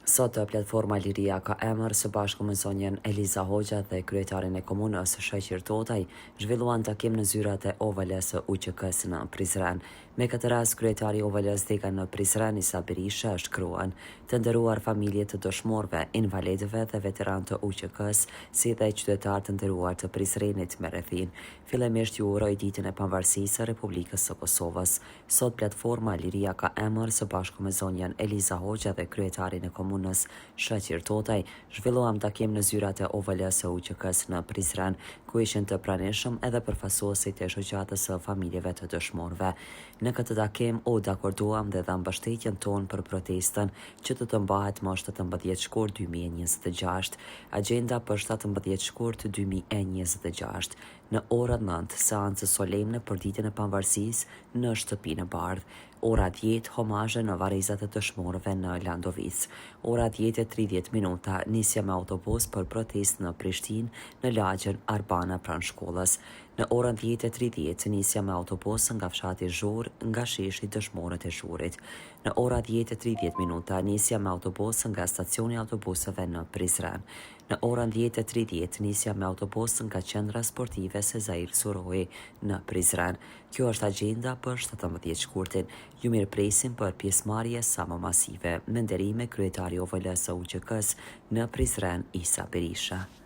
Sot platforma Liria ka emër së bashku me zonjën Eliza Hoxha dhe kryetarin e komunës Shaqir Totaj zhvilluan takim në zyrat e OVL-së UÇK-së në Prizren. Me këtë rast kryetari i OVL-së dega në Prizren Isa Berisha shkruan: Të nderuar familje të dëshmorëve, invalidëve dhe veteranë të UÇK-së, si dhe qytetarë të nderuar të Prizrenit me rrethinë, fillimisht ju uroj Ditën e Pavarësisë së Republikës së Kosovës. Sot platforma Liria ka emër së bashku me zonjën Eliza Hoxha dhe kryetarin e komunës Shaqir Totaj zhvilluam takim në zyrat e OVL-së së UÇK-së në Prizren, ku ishin të pranishëm edhe përfaqësuesit e Shoqatës së Familjeve të Dëshmorëve. Në këtë takim u dakorduam dhe dhamë mbështetjen tonë për protestën që do të mbahet më 17 shkurt 2026. Agjenda për 17 shkurt 2026. Në orën 9, seancë solemne për Ditën e Pavarësisë në Shtëpinë e Bardhë. Ora 10, homazhe në varrezat e dëshmorëve në Landovicë. Ora 10:30 minuta, nisja me autobus për protestë në Prishtinë, në lagjen Arbana pranë shkollës. Në orën 10:30, nisja me autobus nga fshati Zhur, nga sheshi Dëshmorët e Zhurit. Në ora 10:30 minuta, nisja me autobus nga stacioni i autobusëve në Prizren. Në orën 10:30, nisja me autobus nga qendra sportive Sezair Surroi në Prizren. Kjo është agjenda për 17 shkurtin. Ju mirëpresim për pjesëmarrje sa më masive. Me nderime, kryetari i OVL-së UÇK-së në Prizren, Isa Berisha.